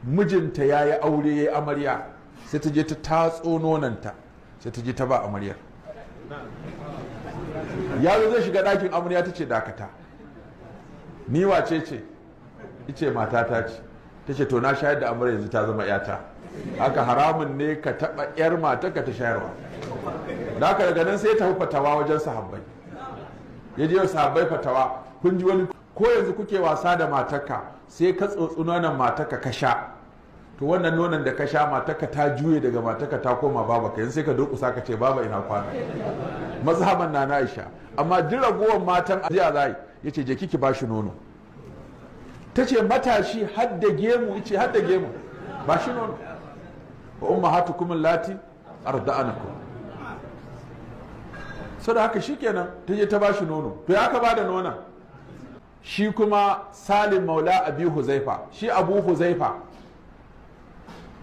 Mijinta ya yi aure, ya yi amarya, sai ta je ta tatso nonanta, sai ta je ta ba amaryar. Ya zo zai shiga ɗakin amarya, ta ce, "Dakata, ni wace ce?" Ice, "Matata ce." Ta ce, "To, na shayar da amarya, yanzu ta zama yata. Haka haramun ne ka taɓa yar matarka ta shayarwa." Da haka daga nan sai ta tafi fatawa wajen sahabbai. Ya je sahabbai fatawa. Kun ji wani, ko yanzu kuke wasa da matarka, sai ka tsotsi nonon matarka ka sha, to wannan nonon da ka sha, matarka ta juye daga matarka ta koma baba ka. Yanzu sai ka durƙusa ka ce, "Baba, ina kwana?" Mazhaban na Aisha. Amma duk ragowar matan ajiya zai yace, "Je kiki bashi nono." Ta ce, "Matashi hadda gemu?" Yace, "Hadda gemu, ba shi nono." Wa ummahatukum allati arda'anakum. So da haka shikenan, ta je ta bashi nono. To, ya ka bada nonon? Shi kuma Salim maula Abi Huzaifa, shi Abu Huzaifa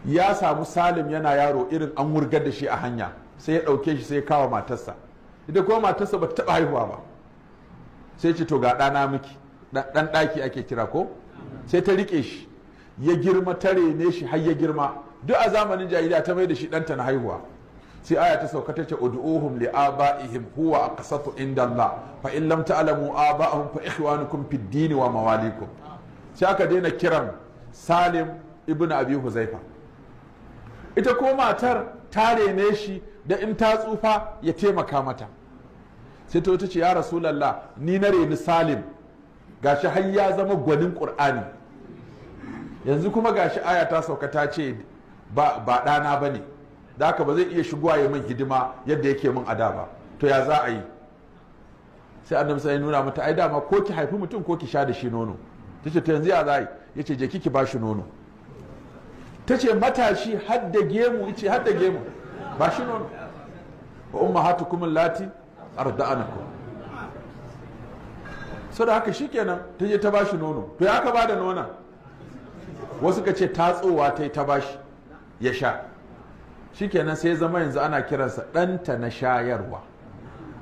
ya samu Salim yana yaro, irin an wurgar da shi a hanya, sai ya ɗauke shi, sai ya kawo matarsa. Ita kuma matarsa ba ta taɓa haihuwa ba. Sai ce, "To, ga ɗana miki." Ɗan ɗaki ake kira ko? Sai ta riƙe shi, ya girma, ta rene shi har ya girma. Duk a zamanin jahiliya ta mai da shi ɗanta na haihuwa. Sai aya ta sauka ta ce, "Ud'uhum li abaihim huwa aqsatu inda Allah, fa in lam ta'lamu aba'ahum fa ikhwanukum fid din wa mawalikum." Sai aka daina kiran Salim ibnu Abi Huzaifa. Ita ko matar ta rene shi da in ta tsufa ya taimaka mata. Sai ta ce, "Ya Rasulallah, ni na reni Salim, gashi har ya zama gwanin Qur'ani. Yanzu kuma gashi aya ta sauka ta ce ba ɗana ba ne, da haka ba zai iya shigowa ya min hidima yadda yake min ada ba. To, ya za a yi?" Sai Annabi sai ya nuna mata, ai dama ko ki haifi mutum ko ki sha da shi nono. Tace, "To, yanzu ya za a yi?" Yace, "Je ki ba shi nono." Tace, "Matashi hadda gemu?" Yace, "Hadda gemu, ba shi nono." Wa ummahatukum allati arda'anakum. So da haka shikenan, ta je ta bashi nono. To, ya ka bada nonon? Wasu ka ce tatsowa ta yi ta bashi ya sha. Shikenan, sai zama yanzu ana kiransa ɗanta na shayarwa.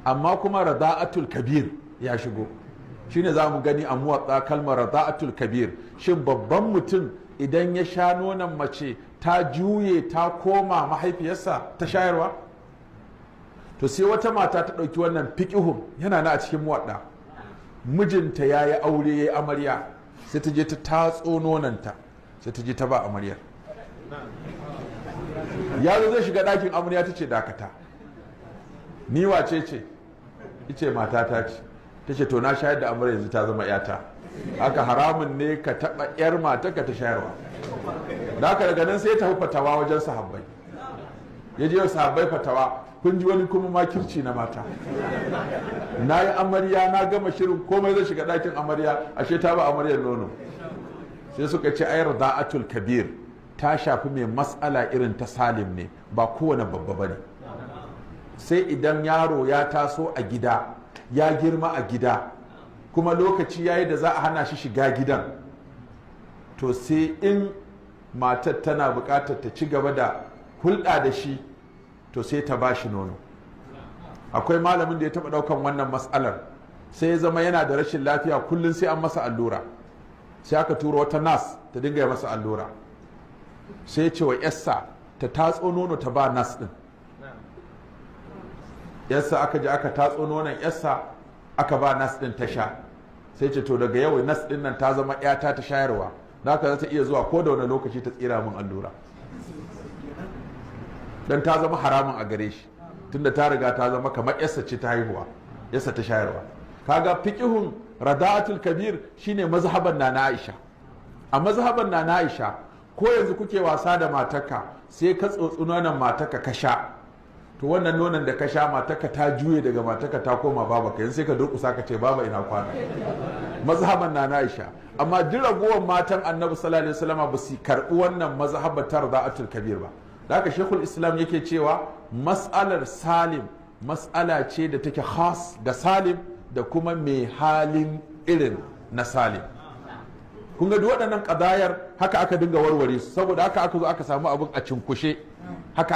Amma kuma rada'atul kabir ya shigo, shine za mu gani a Muwatsa kalmar rada'atul kabir. Shin babban mutum idan ya sha nonon mace, ta juye ta koma mahaifiyarsa ta shayarwa? To, sai wata mata ta ɗauki wannan fiƙihun, yana na a cikin Muwaɗa. Mijinta ya yi aure, ya yi amarya, sai ta je ta tatso nonanta, sai ta je ta ba amaryar. Ya zo zai shiga ɗakin amarya, ta ce, "Dakata, ni wace ce?" Ice, "Matata ce." Ta ce, "To, na shayar da amarya, yanzu ta zama yata. Haka haramun ne ka taɓa yar matarka ta shayarwa." Da haka daga nan sai ya tafi fatawa wajen sahabbai. Ya je sahabbai fatawa. Kun ji wani kuma makirci na mata. Na yi amarya, na gama shirin komai, zai shiga ɗakin amarya, ashe ta ba amaryar nono. Sai suka ce, ai rada'atul kabir ta shafi mai matsala irin ta Salim ne, ba kowane babba ba ne. Sai idan yaro ya taso a gida, ya girma a gida, kuma lokaci yayi da za a hana shi shiga gidan, to sai in matar tana buƙatar ta ci gaba da hulɗa da shi, to sai ta ba shi nono. Akwai malamin da ya taɓa ɗaukan wannan matsalar. Sai ya zama yana da rashin lafiya, kullum sai an masa allura. Sai aka tura wata nurse ta dinga yi masa allura. Sai ya ce wa yassa ta tatso nono ta ba nurse ɗin. Yassa aka je aka tatso nonon yassa, aka ba nurse ɗin ta sha. Sai ce, "To, daga yau nurse ɗin nan ta zama yata ta shayarwa, da haka za ta iya zuwa ko da wani lokaci ta tsira min allura," dan ta zama haramun a gare shi, tunda ta riga ta zama kamar yassa ce ta haihuwa, yassa ta shayarwa. Kaga fiqihun rada'atul kabir shine mazhaban na Aisha. A mazhaban na Aisha, ko yanzu kuke wasa da matarka, sai ka tsotsi nonon matarka ka sha, to wannan nonon da ka sha, matarka ta juye daga matarka ta koma baba ka. Yanzu sai ka durƙusa ka ce, "Baba, ina kwana?" Mazhaban na Aisha. Amma duk ragowar matan Annabi sallallahu alaihi wasallam ba su karɓi wannan mazhabar ta rada'atul kabir ba. Da haka Shekul Islam yake cewa mas'alar Salim mas'ala ce da take khas da Salim da kuma mai halin irin na Salim. Kun ga duk waɗannan ƙadayar haka aka dinga warware su, saboda haka aka zo aka samu abin a cinkushe haka.